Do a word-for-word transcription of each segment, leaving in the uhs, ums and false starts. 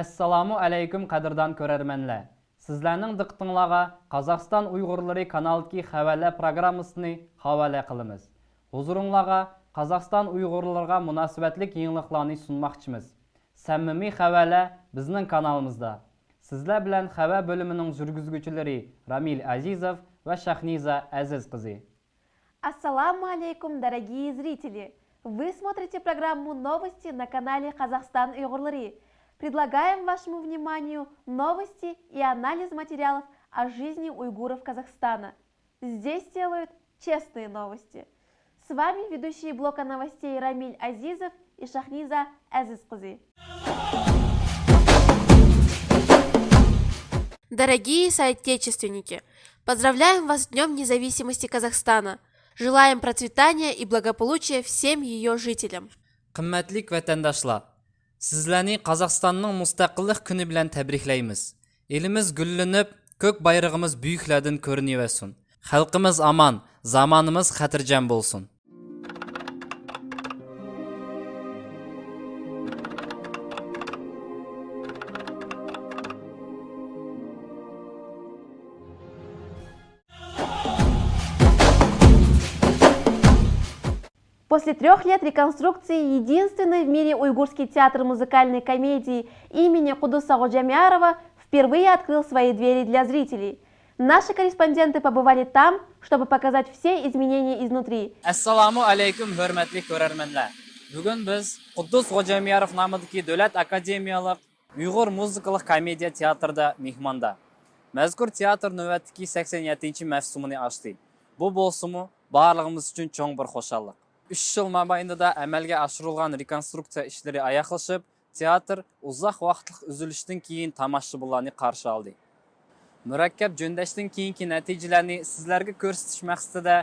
ئەسسالامۇ ئەلەيكۇم، قەدىردان كۆرەرمەنلەر! سىزلەرنىڭ دىققىتىڭلارغا قازاقىستان ئۇيغۇرلىرى كانالىدىكى خەۋەرلەر پروگراممىسىنى ھاۋالە قىلىمىز. ھۇزۇرۇڭلارغا قازاقىستان ئۇيغۇرلىرىغا مۇناسىۋەتلىك يېڭىلىقلارنى سۇنماقچىمىز. سەمىمىي خەۋەرلەر بىزنىڭ كانالىمىزدا. سىزلەر بىلەن خەۋەر بۆلۈمىنىڭ يۈرگۈزگۈچىلىرى رامىل ئەزىزوف ۋە شاھنىزا ئەزىز قىزى. Ассаламу алейкум, дорогие зрители! Вы смотрите программу «Новости» на канале «Казахстан Уйгурлары». Предлагаем вашему вниманию новости и анализ материалов о жизни уйгуров Казахстана. Здесь делают честные новости. С вами ведущие блока новостей Рамиль Азизов и Шахниза Азиз кызы. Дорогие соотечественники, поздравляем вас с Днём независимости Казахстана! Желаем процветания и благополучия всем её жителям! قىممەتلىك ۋەتەنداشلار، سىزلەرنى قازاقىستاننىڭ مۇستەقىللىق كۈنى بىلەن تەبرىكلەيمىز. ئېلىمىز گۈللىنىپ، كۆك بايرىقىمىز بۈيۈكلەردىن كۆرۈنۈۋەرسۇن. خەلقىمىز ئامان، زامانىمىز خاتىرجەم بولسۇن. После трёх лет реконструкции единственный в мире уйгурский театр музыкальной комедии имени Кудуса Годжамярова впервые открыл свои двери для зрителей. Наши корреспонденты побывали там, чтобы показать все изменения изнутри. ئەسسالامۇ ئەلەيكۇم، ھۆرمەتلىك كۆرەرمەنلەر! بۈگۈن بىز قۇددۇس غوجامياروف نامىدىكى دۆلەت ئاكادېمىيەلىك ئۇيغۇر مۇزىكىلىق كومېدىيە تىياتىرىدا مېھماندا. مەزكۇر تىياتىر نۆۋەتتىكى سەكسەن يەتتىنچى مەۋسۇمىنى ئاچتى. بۇ بولسىمۇ بارلىقىمىز ئۈچۈن چوڭ بىر خۇشاللىق. ئۈچ يىل مابەينىدە ئەمەلگە ئاشۇرۇلغان رېكونسترۇكسىيە ئىشلىرى ئاياغلىشىپ، تىياتىر ئۇزاق ۋاقىتلىق ئۈزۈلۈشتىن كېيىن تاماشىبىنلارنى قارشى ئالدى. مۇرەككەپ جۆندەشتىن كېيىنكى نەتىجىلەرنى سىزلەرگە كۆرسىتىش مەقسىتىدە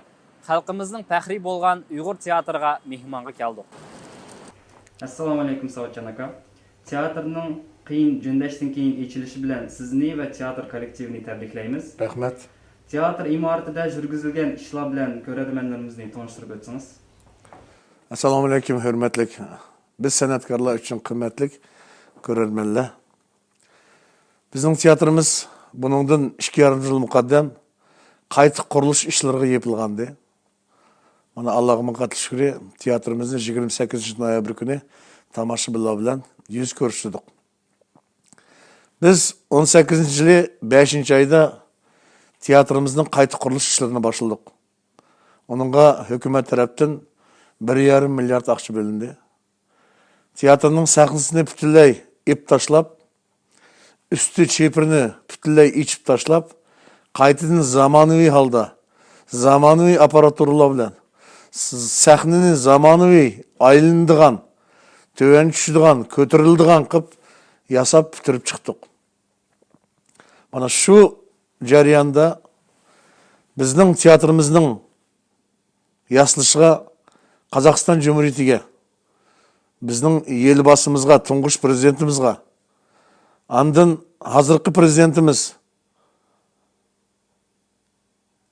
خەلقىمىزنىڭ پەخرى بولغان ئۇيغۇر تىياتىرىغا مېھمانغا كەلدۇق. ئەسسالامۇئەلەيكۇم، ساۋۇتجان ئاكا. تىياتىرنىڭ قىيىن جۆندەشتىن كېيىن ئېچىلىشى بىلەن سىزنى ۋە تىياتىر كوللېكتىۋىنى تەبرىكلەيمىز. رەھمەت. تىياتىر ئىمارىتىدە يۈرگۈزۈلگەن ئىشلار بىلەن كۆرەرمەنلىرىمىزنى تونۇشتۇرۇپ ئۆتسىڭىز. ئەسسالامۇئەلەيكۇم، ھۆرمەتلىك بىز سەنئەتكارلار ئۈچۈن قىممەتلىك كۆرەرمەنلەر. بىزنىڭ تىياتىرىمىز بۇنىڭدىن ئىككى يارىم يىل مۇقەددەم قايتا قۇرۇلۇش ئىشلىرىغا يېپىلغانىدى. مانا، ئاللاغا مىڭ قاتلىق شۈكرى، تىياتىرىمىزنى يىگىرمە سەككىزىنچى نويابىر كۈنى تاماشىبىنلار بىلەن يۈز كۆرۈشتۈردۇق. بىز ئون سەككىزىنچى يىلى بەشىنچى ئايدا تىياتىرىمىزنىڭ قايتا قۇرۇلۇش ئىشلىرىنى باشلىدۇق. ئۇنىڭغا ھۆكۈمەت تەرەپتىن بىر يېرىم مىليارد ئاقچا بۆلۈندى. تىياتىرنىڭ سەھنىسىنى پۈتۈنلەي ئېلىپ تاشلاپ، ئۈستى چېپىرنى پۈتۈنلەي ئېچىپ تاشلاپ، قايتىدىن زامانىۋى ھالدا، زامانىۋى ئاپپاراتۇرىلار بىلەن س-، سەھنىنى زامانىۋى ئايلىنىدىغان، تۆۋەن چۈشىدىغان، كۆتۈرۈلىدىغان قىلىپ ياساپ پۈتتۈرۈپ چىقتۇق. مانا شۇ جەرياندا بىزنىڭ تىياتىرىمىزنىڭ ياسىلىشىغا، قازاقىستان جۇمھۇرىيىتىگە، بىزنىڭ ئېلباشىمىزغا، تۇڭگۇچ پىرېزىدېنتىمىزغا، ئاندىن ھازىرقى پىرېزىدېنتىمىز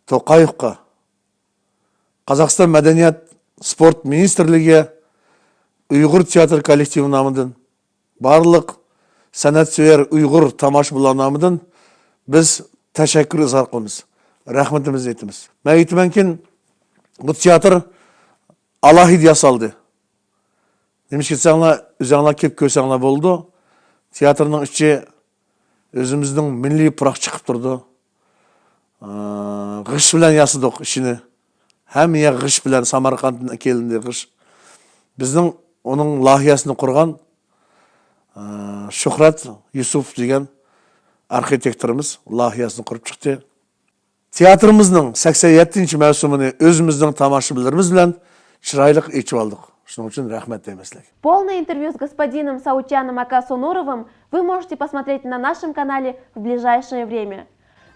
توقايېۋقا، قازاقىستان مەدەنىيەت، سپورت مىنىستىرلىكىگە ئۇيغۇر تىياتىر كوللېكتىۋى نامىدىن، بارلىق سەنئەتسۆيەر ئۇيغۇر تاماشىبىنلار نامىدىن بىز تەشەككۈر ئىزھار قىلىمىز، رەھمىتىمىزنى ئېيتىمىز. مەن ئېيتىمەنكىن، بۇ تىياتىر ئالاھىدە ياسالدى. نېمىشقا دېسەڭلار، ئۆزەڭلار كېلىپ كۆرسەڭلار بولىدۇ. تىياتىرنىڭ ئىچى ئۆزىمىزنىڭ مىللىي پۇراق چىقىپ تۇرىدۇ. ئى، غىش بىلەن ياسىدۇق ئىچىنى. ھەممە يەر غىش بىلەن، سامارقاندتىن ئەكېلىندى غىش. بىزنىڭ ئۇنىڭ لايىھەسىنى قۇرغان، ئى، شۆھرەت يۈسۈپ دېگەن ئارخىتېكتورىمىز لايىھەسىنى قۇرۇپ چىقتى. تىياتىرىمىزنىڭ سەكسەن يەتتىنچى مەۋسۇمىنى ئۆزىمىزنىڭ تاماشىبىنلىرىمىز بىلەن چىرايلىق ئېچىۋالدۇق. شۇنىڭ ئۈچۈن رەھمەت دەيمىز سىلەرگە. Полное интервью с господином Саутяном Акасунуровым вы можете посмотреть на нашем канале в ближайшее время.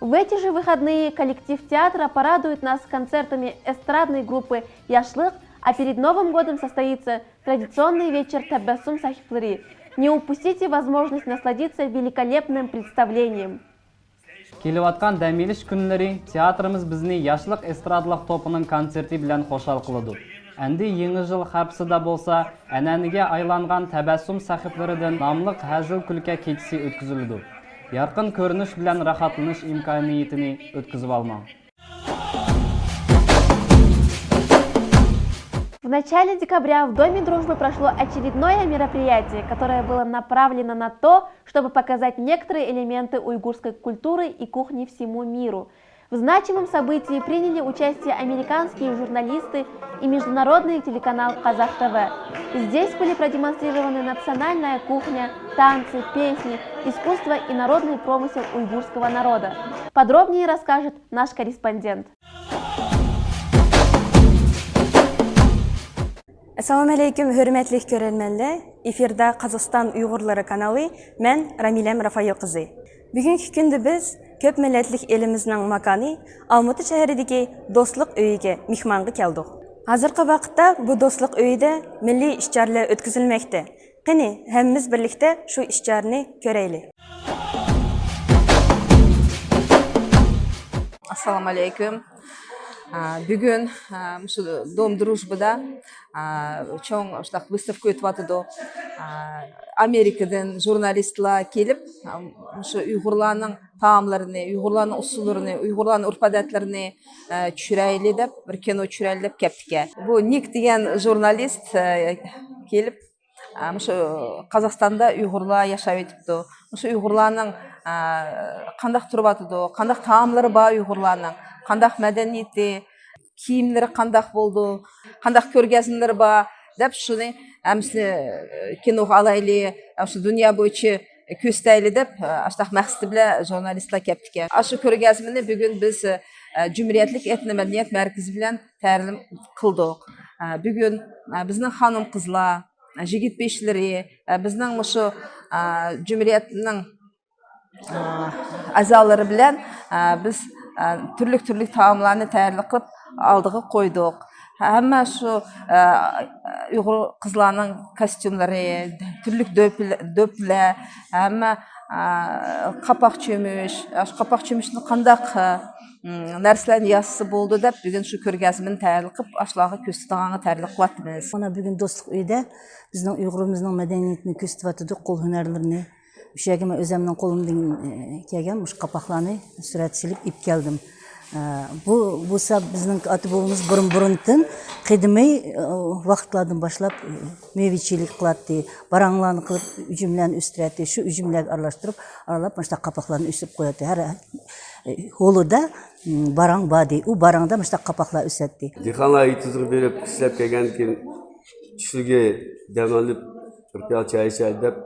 В эти же выходные коллектив театра порадует нас концертами эстрадной группы «Яшлык», а перед Новым годом состоится традиционный вечер «Табассум сахиплары». Не упустите возможность насладиться великолепным представлением. كېلىۋاتقان دەم ئېلىش كۈنلىرى تىياتىرىمىز بىزنى ياشلىق ئېسترادىلىق توپىنىڭ كونسېرتى بىلەن خۇشال قىلىدۇ. ئەمدى يېڭى يىل خەپىسىدە بولسا ئەنئەنىگە ئايلانغان تەبەسسۇم سەھىپىلىرىدىن ناملىق ھەزىل-كۈلكە كېچىسى ئۆتكۈزۈلىدۇ. يارقىن كۆرۈنۈش بىلەن راھەتلىنىش ئىمكانىيىتىنى ئۆتكۈزۈۋالماڭ. В начале декабря в Доме дружбы прошло очередное мероприятие, которое было направлено на то, чтобы показать некоторые элементы уйгурской культуры и кухни всему миру. В значимом событии приняли участие американские журналисты и международный телеканал Казах ТВ. Здесь были продемонстрированы национальная кухня, танцы, песни, искусство и народный промысел уйгурского народа. Подробнее расскажет наш корреспондент. ئەسسالامۇ ئەلەيكۇم، ھۆرمەتلىك كۆرەرمەنلەر. ئېفىردا قازاقىستان ئۇيغۇرلىرى كانالى، مەن رامىلەم رافائىل قىزى. بۈگۈنكى كۈندە بىز كۆپ مىللەتلىك ئېلىمىزنىڭ ماكانى ئالمۇتا شەھىرىدىكى دوستلۇق ئۆيىگە مېھمانغا كەلدۇق. ھازىرقى ۋاقىتتا بۇ دوستلۇق ئۆيىدە مىللىي ئىشچارىلار ئۆتكۈزۈلمەكتە. قېنى، ھەممىمىز بىرلىكتە شۇ ئىشچارىنى كۆرەيلى. ئەسسالامۇ ئەلەيكۇم. ئا، بۈگۈن، ئا، مۇشۇ دوم دروژبىدا، ئا، چوڭ شۇنداق ۋىستىۋكا ئۆتۈۋاتىدۇ. ئا، ئامېرىكىدىن ژۇرنالىستلار كېلىپ، ئا، مۇشۇ ئۇيغۇرلارنىڭ تائاملىرىنى، ئۇيغۇرلارنىڭ ئۇسسۇللىرىنى، ئۇيغۇرلارنىڭ ئۆرپ-ئادەتلىرىنى، ئا، چۈشۈرەيلى دەپ، بىر كىنو چۈشۈرەيلى دەپ كەپتىكەن. بۇ نىك دېگەن ژۇرنالىست، ئا، كېلىپ، ئا، مۇشۇ قازاقىستاندا ئۇيغۇرلار ياشاۋېتىپتۇ. مۇشۇ ئۇيغۇرلارنىڭ، ئا، قانداق تۇرۇۋاتىدۇ، قانداق تائاملىرى بار ئۇيغۇرلارنىڭ، قانداق مەدەنىيىتى، كىيىملىرى قانداق بولىدۇ، قانداق كۆرگەزمىلىرى بار دەپ شۇنى ھەممىسىنى، ئا، كىنوغا ئالايلى، شۇ دۇنيا بويىچە كۆرسىتەيلى دەپ، ئا، ئاشۇنداق مەقسىتى بىلەن ژۇرنالىستلار كەپتىكەن. ئاشۇ كۆرگەزمىنى بۈگۈن بىز، ئا، جۇمھۇرىيەتلىك ئېتنو مەدەنىيەت مەركىزى بىلەن تەرەننۇم قىلدۇق. ئا، بۈگۈن، ئا، بىزنىڭ خانىم-قىزلار، يىگىت بېشلىرى، بىزنىڭ مۇشۇ، ئا، جۇمھۇرىيەتنىڭ، ئا، ئەزالىرى بىلەن، ئا، بىز، ئا، تۈرلۈك-تۈرلۈك تائاملارنى تەييارلىق قىلىپ ئالدىغا قويدۇق. ھەممە شۇ، ئا، ئۇيغۇر قىزلارنىڭ كاستيۇملىرى، تۈرلۈك دۆپلە-، دۆپلەر، ھەممە، ئا، قاپاق چۆمۈچ، شۇ قاپاق چۆمۈچنى قانداق، ئا، نەرسىلەرنى ياسىسا بولىدۇ دەپ، بۈگۈن شۇ كۆرگەزمىنى تەييارلىق قىلىپ، ئاشۇلارغا كۆرسىتىدىغانغا تەييارلىق قىلىۋاتىمىز. مانا بۈگۈن دوستلۇق ئۆيىدە بىزنىڭ ئۇيغۇرىمىزنىڭ مەدەنىيىتىنى كۆرسىتىۋاتىدۇ، قول ھۈنەرلىرىنى. ئۇ يەرگە مەن ئۆزۈمنىڭ قولۇمدىن، ئە، كەلگەن مۇشۇ قاپاقلارنى سۈرەتكە سېلىپ ئېلىپ كەلدىم. ئە، بۇ بولسا بىزنىڭ ئاتا بوۋىمىز بۇرۇن-بۇرۇندىن قەدىمىي، ئە، ۋاقىتلاردىن باشلاپ، ئە، مېۋىچىلىك قىلاتتى، باراڭلارنى قىلىپ، ئۈجۈملەرنى ئۆستۈرەتتى. شۇ ئۈجۈملەرگە ئارىلاشتۇرۇپ، ئارىلاپ مۇشۇنداق قاپاقلارنى ئۆستۈرۈپ قوياتتى. ھەر، ئە، ھولىدا، م، باراڭ باردى. ئۇ باراڭدا مۇشۇنداق قاپاقلار ئۆسەتتى. دېھقانلار ئېتىزغا بېرىپ ئىشلەپ كەلگەندىن كېيىن، چۈشلۈكى دەم ئېلىپ، بىر پىيالە چاي ئىچەيلى دەپ،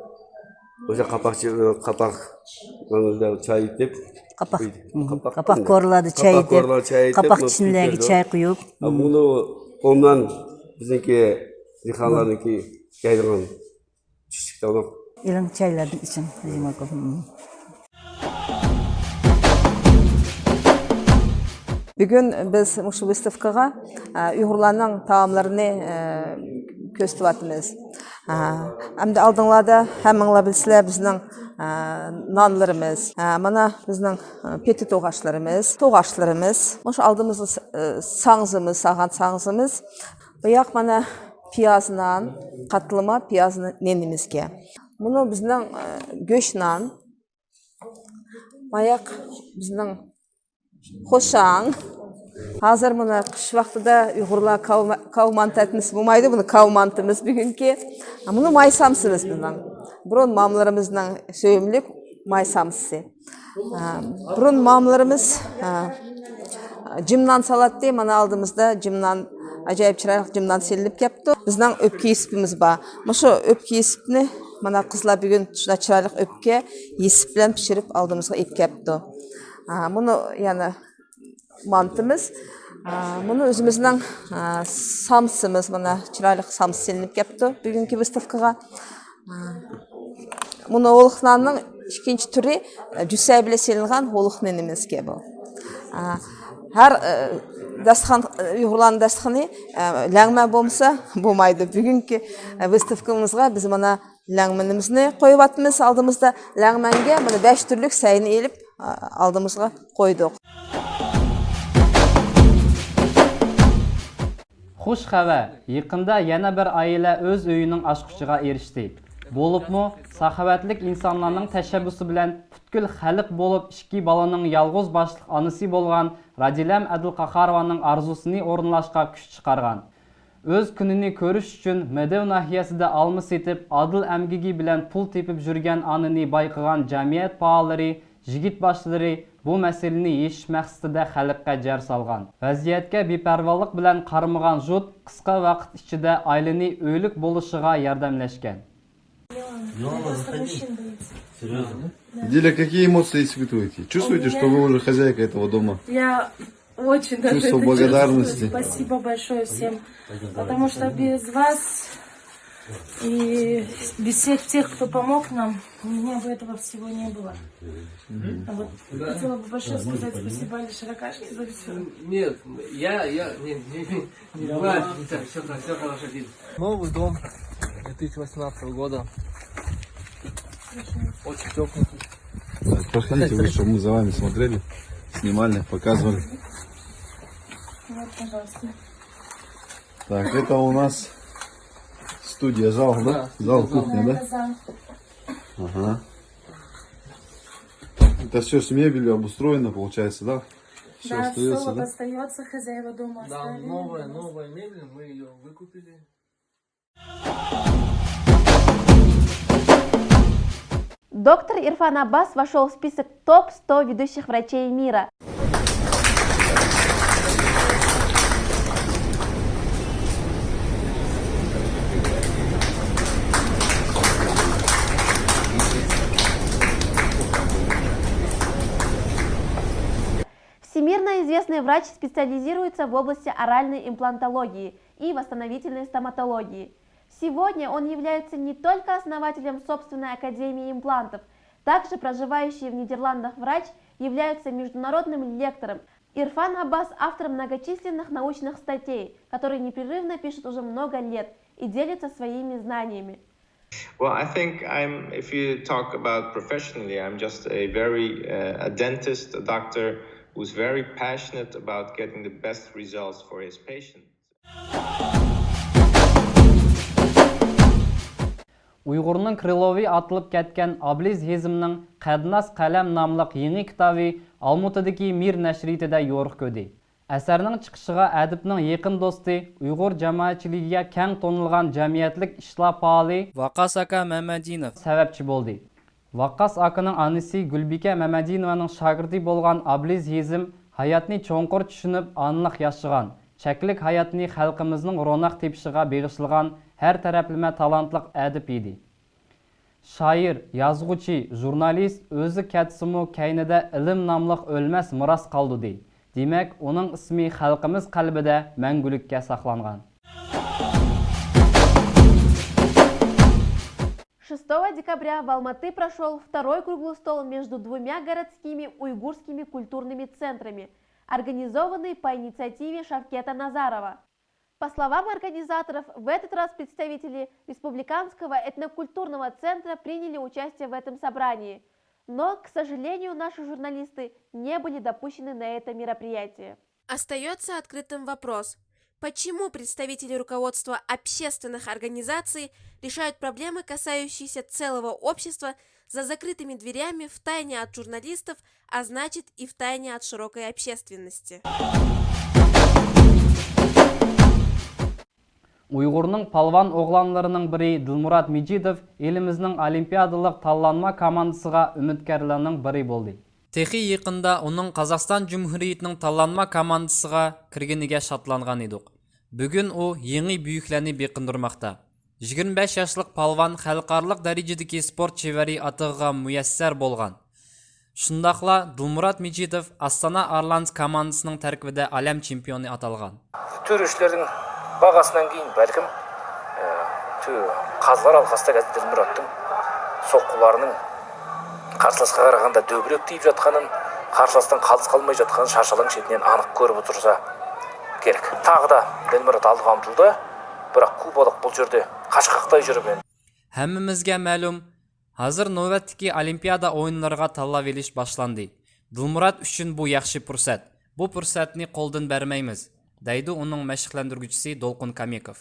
ئۆشە قاپاق، قاپاق، چاي ئېتىپ، قاپاق، قويدى. قاپاق، قاپاق كورىلاردا چاي قاپاق ئېتىپ، كورىلاردا چاي ئېتىپ، قاپاق مۇشۇ چىنىلەرگە كۆيدۈرىدۇ. چاي قۇيۇپ. ھە، بۇنى ئومۇمەن بىزنىڭكى دېھقانلارنىڭكى يەيدىغان چۈشلۈك تاماق. ئېلىڭ، چايلاردىن ئىچىڭ، ھەجىم ئاكا. بۈگۈن بىز مۇشۇ ۋىستىۋكىغا، ئە، ئۇيغۇرلارنىڭ تائاملىرىنى، ئە، كۆرسىتىۋاتىمىز. ئە، ئەمدى ئالدىڭلاردا ھەممىڭلار بىلىسىلەر بىزنىڭ، ئە، نانلىرىمىز. ئە، مانا بىزنىڭ، ئە، پېتى توغاچلىرىمىز، توغاچلىرىمىز. مۇشۇ ئالدىمىزدا س-، ئە، ساڭزىمىز، سالغان ساڭزىمىز. بۇياق مانا پىياز نان، قاتلىما پىياز نېنىمىزكەن. مۇنۇ بىزنىڭ، ئە، گۆش نان. ماياق بىزنىڭ خوشاڭ. ھازىر مانا قىش ۋاقتىدا ئۇيغۇرلار كاۋ-، كاۋ مانتا ئەتمىسە بولمايدۇ. بۇنى كاۋ مانتىمىز بۈگۈنكى. مۇنى ماي سامسىمىز بىزنىڭ. بۇرۇن مامىلىرىمىزنىڭ سۆيۈملۈك ماي سامسىسى. ئا، بۇرۇن مامىلىرىمىز، ئا، جىمنان سالاتتى. مانا ئالدىمىزدا جىمنان، ئاجايىپ چىرايلىق جىمنان سېلىنىپ كەپتۇ. بىزنىڭ ئۆپكە يېسىپىمىز بار. مۇشۇ ئۆپكە يېسىپنى مانا قىزلار بۈگۈن شۇنداق چىرايلىق ئۆپكە يېسىپ بىلەن پىشۇرۇپ ئالدىمىزغا ئېلىپ كەپتۇ. ئا، مۇنۇ يەنە مانتىمىز. ئا، مۇنۇ ئۆزىمىزنىڭ، ئا، سامسىمىز، مانا چىرايلىق سامسا سېلىنىپ كەپتۇ بۈگۈنكى ۋىستىۋكىغا. ئا، مۇنۇ ھولۇق ناننىڭ ئىككىنچى تۈرى، ئا، جۈسە بىلەن سېلىنغان ھولۇق نېنىمىزكەن بۇ. ئا، ھەر، ئا، داستىخان، ئۇيغۇرلارنىڭ داستىخىنى، ئا، لەڭمەن بولمىسا بولمايدۇ. بۈگۈنكى، ئا، ۋىستىۋكىمىزغا بىز مانا لەڭمىنىمىزنى قويۇۋاتىمىز ئالدىمىزدا. لەڭمەنگە مانا بەش تۈرلۈك سەينى ئېلىپ، ئا، ئالدىمىزغا قويدۇق. خۇش خەۋەر! يېقىندا يەنە بىر ئائىلە ئۆز ئۆيىنىڭ ئاچقۇچىغا ئېرىشتى. بولۇپمۇ ساخاۋەتلىك ئىنسانلارنىڭ تەشەببۇسى بىلەن پۈتكۈل خەلق بولۇپ ئىككى بالىنىڭ يالغۇز باشلىق ئانىسى بولغان رادىلەم ئەدىلقاھارovanىڭ ئارزۇسىنى ئورۇنلاشقا كۈچ چىقارغان. ئۆز كۈنىنى كۆرۈش ئۈچۈن مەدەۋ ناھىيەسىدە ئالما سېتىپ، ئادىل ئەمگىكى بىلەن پۇل تېپىپ يۈرگەن ئانىنى بايقىغان جەمئىيەت پائاللىرى، يىگىت باشلىرى بۇ مەسىلىنى يېشىش مەقسىتىدە خەلققە جەر سالغان. ۋەزىيەتكە بىپەرۋالىق بىلەن قارىمىغان جۇت قىسقا ۋاقىت ئىچىدە ئائىلىنى ئۆيلۈك بولۇشىغا ياردەملەشكەن. Милана, заходи. Серьезно? Диля, какие эмоции испытываете? Чувствуете, что вы уже хозяйка этого дома? Я очень даже Чувство это благодарности. Чувствую. Спасибо большое всем, потому что без вас и без всех тех, кто помог нам, у меня бы этого всего не было. Вот. Хотела бы большое сказать спасибо Али Широкашке за все. Нет, я, я, нет, не, не, не бывает, все, все, все хорошо, Дим. Новый дом две тысячи восемнадцатого года. Очень тепленький. Подходите вы, чтобы мы за вами смотрели, снимали, показывали. Вот, пожалуйста. Так, это у нас студия, зал, да? Зал, кухня, да? Ага. Это все с мебелью обустроено, получается, да? Все Да, все остается, вот да? Остается, хозяева дома Да, оставили. новая, новая мебель, мы ее выкупили. Доктор Ирфан Аббас вошел в список топ сто ведущих врачей мира. Всемирно известный врач специализируется в области оральной имплантологии и восстановительной стоматологии. Сегодня он является не только основателем собственной академии имплантов, также проживающий в Нидерландах врач является международным лектором. Ирфан Аббас — автор многочисленных научных статей, которые непрерывно пишет уже много лет и делится своими знаниями. Well, I think I'm, if you talk about professionally, I'm just a very, uh, a dentist, a doctor who's very passionate about getting the best results for his patients. ئۇيغۇرنىڭ كرىلوۋى ئاتىلىپ كەتكەن ئابلىز ھېزمنىڭ قەدناس قەلەم ناملىق يېڭى كىتابى ئالمۇتىدىكى مىر نەشرىيىتىدە يورۇق كۆردى. ئەسەرنىڭ چىقىشىغا ئەدىبنىڭ يېقىن دوستى، ئۇيغۇر جامائەتچىلىكىگە كەڭ تونۇلغان جەمئىيەتلىك ئىشلار پائالى ۋاقاس ئاكا مەمەدىنوف سەۋەبچى بولدى. ۋاقاس ئاكىنىڭ ئانىسى گۈلبىكە مەمەدىنوۋانىڭ شاگىرتى بولغان ئابلىز ھېزم ھاياتنى چوڭقۇر چۈشىنىپ، ئانىلىق ياشىغان، چەكلىك ھاياتنى خەلقىمىزنىڭ روناق تېپىشىغا بېغىشلىغان ھەر تەرەپلىمە تالانتلىق ئەدىب ئىدى. شائىر، يازغۇچى، ژۇرنالىست ئۆزى كەتسىمۇ، كەينىدە ئىلىم ناملىق ئۆلمەس مىراس قالدۇردى. دېمەك، ئۇنىڭ ئىسمى خەلقىمىز قەلبىدە مەڭگۈلۈككە ساقلانغان. Шестого декабря в Алматы прошёл второй круглый стол между двумя городскими уйгурскими культурными центрами, организованный по инициативе Шавкета Назарова. По словам организаторов, в этот раз представители Республиканского этнокультурного центра приняли участие в этом собрании, но, к сожалению, наши журналисты не были допущены на это мероприятие. Остаётся открытым вопрос, почему представители руководства общественных организаций решают проблемы, касающиеся целого общества, за закрытыми дверями, втайне от журналистов, а значит и втайне от широкой общественности. ئۇيغۇرنىڭ پالۋان ئوغلانلىرىنىڭ بىرى دىلمۇرات مىجىتوف ئېلىمىزنىڭ ئولىمپىيادىلىق تاللانما كوماندىسىغا ئۈمىدكارلارنىڭ بىرى بولدى. تېخى يېقىندا ئۇنىڭ قازاقىستان جۇمھۇرىيىتىنىڭ تاللانما كوماندىسىغا كىرگىنىگە شادلانغان ئىدۇق. بۈگۈن ئۇ يېڭى بۈيۈكلەرنى بېقىندۇرماقتا. يىگىرمە بەش ياشلىق پالۋان خەلقئارىلىق دەرىجىدىكى سپورت چېۋىرى ئاتىقىغا مۇيەسسەر بولغان. شۇنداقلا دىلمۇرات مىجىتوف ئاستانا ئارلانس كوماندىسىنىڭ تەركىبىدە ئالەم چېمپىيونى ئاتالغان. تۆرە ئىشلەرنىڭ باغاسىنىڭ كېيىن بەلكىم، ئە، تۆ-، قازلار ھالقىسىدەك دىلمۇراتنىڭ سوققىلارنىڭ قارسىلاسقا قارىغاندا دۆبرەك تېيىپ ياتقانىنى، قارسىلاسنىڭ قالتىس قالماي ياتقانىنى شارشالاڭ شېتىنى ئېنىق كۆرۈپ ئولتۇرسا كېرەك. تاغدا دىلمۇرات ئالدىغا ئۇمتۇلدى، بىراق كوۋا بالىق بۇلجۇردى، قاچقاقتا يۈرۈپ. ھەممىمىزگە مەلۇم، ھازىر نۆۋەتتىكى ئولىمپىيادا ئويۇنلىرىغا تاللاۋېلىش باشلاندى. دىلمۇرات ئۈچۈن بۇ ياخشى پۇرسەت. بۇ پۇرسەتنى قولدىن بەرمەيمىز. دەيدۇ ئۇنىڭ مەشىقلەندۈرگۈچىسى دولقۇن كامىكوف.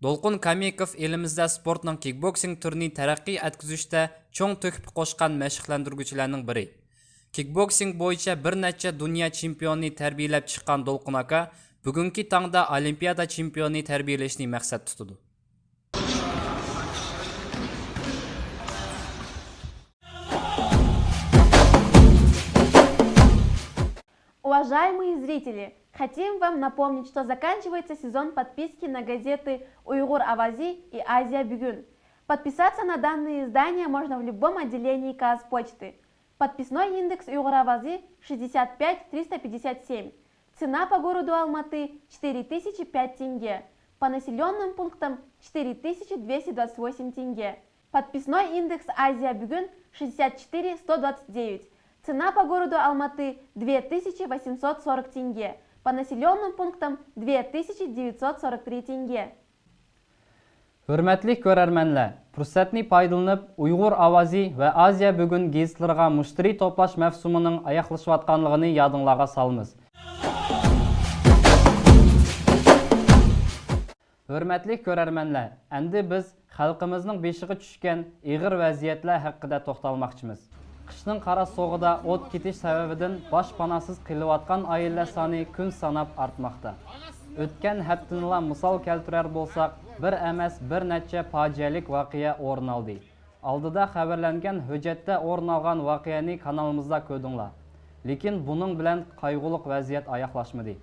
دولقۇن كامىكوف ئېلىمىزدە سپورتنىڭ كىكبوكسىنگ تۈرىنى تەرەققىي ئەتكۈزۈشتە چوڭ تۆھپە قوشقان مەشىقلەندۈرگۈچىلەرنىڭ بىرى. كىكبوكسىنگ بويىچە بىر نەچچە دۇنيا چېمپىيونىنى تەربىيەلەپ چىققان دولقۇن ئاكا بۈگۈنكى تاڭدا ئولىمپىيادا چېمپىيونىنى تەربىيەلەشنى مەقسەت تۇتىدۇ. Уважаемые зрители, хотим вам напомнить, что заканчивается сезон подписки на газеты «Уйгур Авази» и «Азия Бюгюн». Подписаться на данные издания можно в любом отделении Казпочты. Подписной индекс «Уйгур Авази» шестьдесят пять триста пятьдесят семь. Цена по городу Алматы — четыре тысячи пять тенге. По населённым пунктам — четыре тысячи двести двадцать восемь тенге. Подписной индекс «Азия Бюгюн» — шестьдесят четыре сто двадцать девять. Цена по городу Алматы — две тысячи восемьсот сорок тенге. По населённым пунктам — две тысячи девятьсот сорок три тенге. ھۆرمەتلىك كۆرەرمەنلەر، پۇرسەتنى پايدىلىنىپ، ئۇيغۇر ئاۋازى ۋە ئازىيا بۈگۈن گېزىتلىرىغا مۇشتەرى توپلاش مەۋسۇمىنىڭ ئاياغلىشىۋاتقانلىقىنى يادىڭلارغا سالىمىز. ھۆرمەتلىك كۆرەرمەنلەر، ئەمدى بىز خەلقىمىزنىڭ بېشىغا چۈشكەن ئېغىر ۋەزىيەتلەر ھەققىدە توختالماقچىمىز. قىشنىڭ قارا سوغۇقىدا ئوت كېتىش سەۋەبىدىن باش پاناھسىز قېلىۋاتقان ئائىلىلەر سانى كۈن ساناپ ئارتماقتا. ئۆتكەن ھەپتىنىلا مىسال كەلتۈرەر بولساق، بىر ئەمەس، بىر نەچچە پاجىئەلىك ۋەقە ئورۇن ئالدى. ئالدىدا خەۋەرلەنگەن ھۆججەتتە ئورۇن ئالغان ۋەقەنى كانالىمىزدا كۆردۈڭلار. لېكىن بۇنىڭ بىلەن قايغۇلۇق ۋەزىيەت ئاياغلاشمىدى.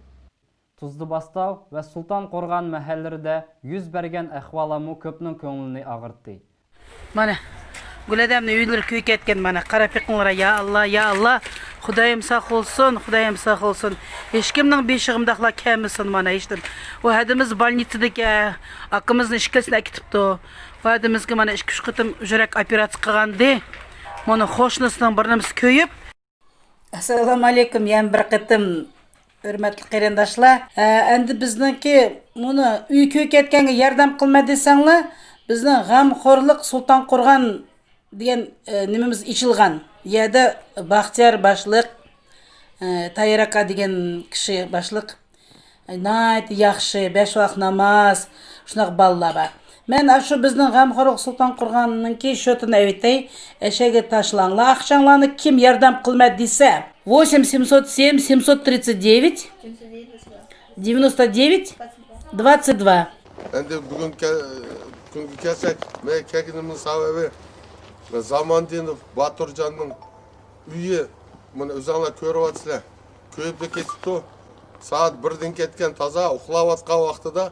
تۇزلۇباستاۋ ۋە سۇلتان قورغان مەھەللىلىرىدە يۈز بەرگەن ئەھۋالمۇ كۆپنىڭ كۆڭلىنى ئاغرىتتى. مانا، گۈلئادەمنىڭ ئۆيلىرى كۆيۈپ كەتكەن، مانا، قاراپ بېقىڭلار، يا ئاللا، يا ئاللا، خۇدايىم ساقلىسۇن، خۇدايىم ساقلىسۇن، ھېچكىمنىڭ بېشىغا مۇنداقلار كەلمىسۇن، مانا، ھېچنېمە. ئۇ ھەدىمىز بولنىتسىدىكى، ئاكىمىزنىڭ ئىككىسىنى ئەكېتىپتۇ. ئۇ ھەدىمىزگە، مانا، ئىككى، ئۈچ قېتىم يۈرەك ئوپېراتسىيە قىلغانىدى. مانا، قوشنىسىنىڭ بىر نېمىسى كۆيۈپ، ئەسسالامۇئەلەيكۇم، يەنە بىر قېتىم ھۆرمەتلىك قېرىنداشلار. ئە، ئەمدى بىزنىڭكى مۇنۇ ئۆي كۆيۈپ كەتكەنگە ياردەم قىلما دېسەڭلار، بىزنىڭ غەمخورلۇق سۇلتان قورغان دېگەن، ئە، نېمىمىز ئېچىلغان. يەردە باختىيار باشلىق، ئە، تايىر ئاكا دېگەن كىشى باشلىق. ئەي، ناھايىتى ياخشى، بەش ۋاق ناماز، شۇنداق بالىلار بار. مەن ئاشۇ بىزنىڭ غەمخورلۇق سۇلتان قورغاننىڭكى شوتىنى ئەۋېتەي، ئەشەگە تاشلاڭلار. ئاقچاڭلارنى كىم ياردەم قىلما دېسە، восемь семьсот семь семьсот тридцать девять девяносто девять двадцать два. ئەمدى بۈگۈن كە-، كۈنگە كەلسەك، مەن كەلگىنىمنىڭ سەۋەبى زاماندىنوف باتۇرجاننىڭ ئۆيى، مانا ئۆزۈڭلار كۆرۈۋاتىسىلەر، كۆيۈپلا كېتىپتۇ. سائەت بىردىن كەتكەن، تازا ئۇخلاۋاتقان ۋاقتىدا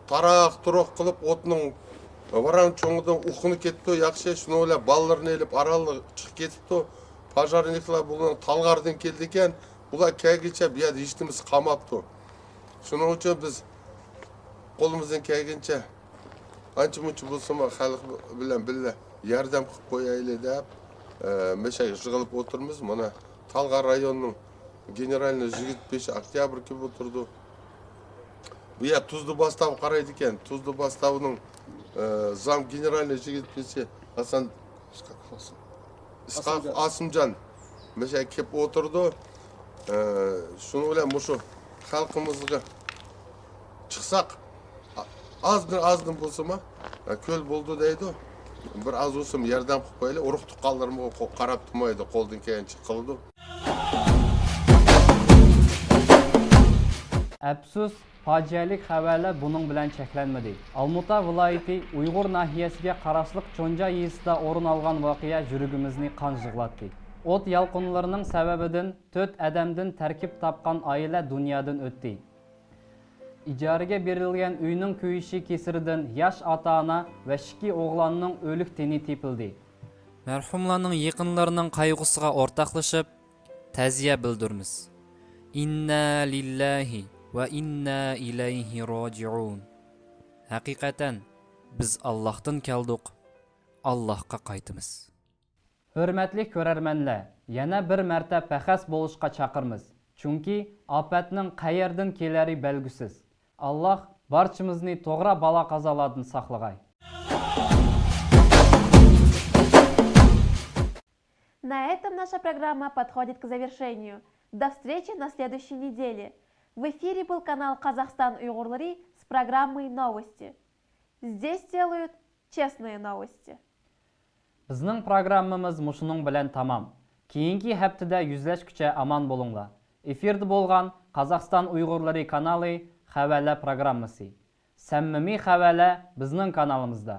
تاراق-تۇرۇق قىلىپ ئوتنىڭ ۋاران چوڭىدىن ئۇخۇنۇپ كېتىپتۇ. ياخشى، شۇنىڭ بىلەن بالىلىرىنى ئېلىپ ئارانلا چىقىپ كېتىپتۇ. پاژارنىكلار بۇلار تالغاردىن كېلىدىكەن، ئۇلار كەلگىچە بۇ يەردە ھېچنېمىسى قالماپتۇ. شۇنىڭ ئۈچۈن بىز قولىمىزدىن كەلگىنىچە ئانچە-مۇنچە بولسىمۇ خەلق بىلەن بىللە ياردەم قىلىپ قويايلى دەپ، ئە، مەشە يىغىلىپ ئولتۇرىمىز. مانا، تالغار رايونىنىڭ گېنېرالنىي يىگىت بېشى ئۆكتەبىر كېلىپ ئولتۇرىدۇ. بۇ يەر تۇزلۇ باستاۋ قارايدىكەن. تۇزلۇ باستاۋنىڭ، ئە، زام گېنېرالنىي يىگىت بېشى ھەسەن ئىسقاق ئاسىمجان مەشە كېلىپ ئولتۇرىدۇ. ئە، شۇنىڭ بىلەن مۇشۇ خەلقىمىزگە چىقساق، ئا-، ئازدىن، ئازدىن بولسىمۇ، ئە، كۆل بولدى دەيدۇ. بىر ئاز بولسىمۇ ياردەم قىلىپ قويايلى. ئۇرۇق تۇغقانلىرىمىزغا قو-، قاراپ تۇرمايدۇ، قولدىن كەلگەنچە قىلىدۇ. ئەپسۇس، پاجىئەلىك خەۋەرلەر بۇنىڭ بىلەن چەكلەنمىدى. ئالمۇتا ۋىلايىتى ئۇيغۇر ناھىيەسىگە قاراشلىق چونجا يېزىسىدا ئورۇن ئالغان ۋەقە يۈرىكىمىزنى قان يىغلاتتى. ئوت يالقۇنلىرىنىڭ سەۋەبىدىن تۆت ئادەمدىن تەركىب تاپقان ئائىلە دۇنيادىن ئۆتتى. ئىجارىگە بېرىلگەن ئۆينىڭ كۆيۈشى كېسىرىدىن ياش ئاتا-ئانا ۋە ئىككى ئوغلاننىڭ ئۆلۈك تېنى تېپىلدى. مەرھۇملارنىڭ يېقىنلىرىنىڭ قايغۇسىغا ئورتاقلىشىپ، تەزىيە بىلدۈرىمىز. ئىننا لىللاھى ۋە ئىننا ئىلەيھى راجىئۇن. ھەقىقەتەن، بىز ئاللاھتىن كەلدۇق، ئاللاھقا قايتىمىز. ھۆرمەتلىك كۆرەرمەنلەر، يەنە بىر مەرتەپ پەخەس بولۇشقا چاقىرىمىز. چۈنكى ئاپەتنىڭ قەيەردىن كېلەرى بەلگۈسىز. ئاللاھ بارچىمىزنى توغرا بالا-قازالاردىن ساقلىغاي. На этом наша программа подходит к завершению. До встречи на следующей неделе. В эфире был канал «Казахстан уйгурлары» с программой «Новости». Здесь делают честные новости. بىزنىڭ پروگراممىمىز مۇشۇنىڭ بىلەن تامام. كېيىنكى ھەپتىدە يۈزلەشكۈچە ئامان بولۇڭلار. ئېفىردا بولغان قازاقىستان ئۇيغۇرلىرى كانالى خەۋەرلەر پروگراممىسى. سەمىمىي خەۋەرلەر بىزنىڭ كانالىمىزدا.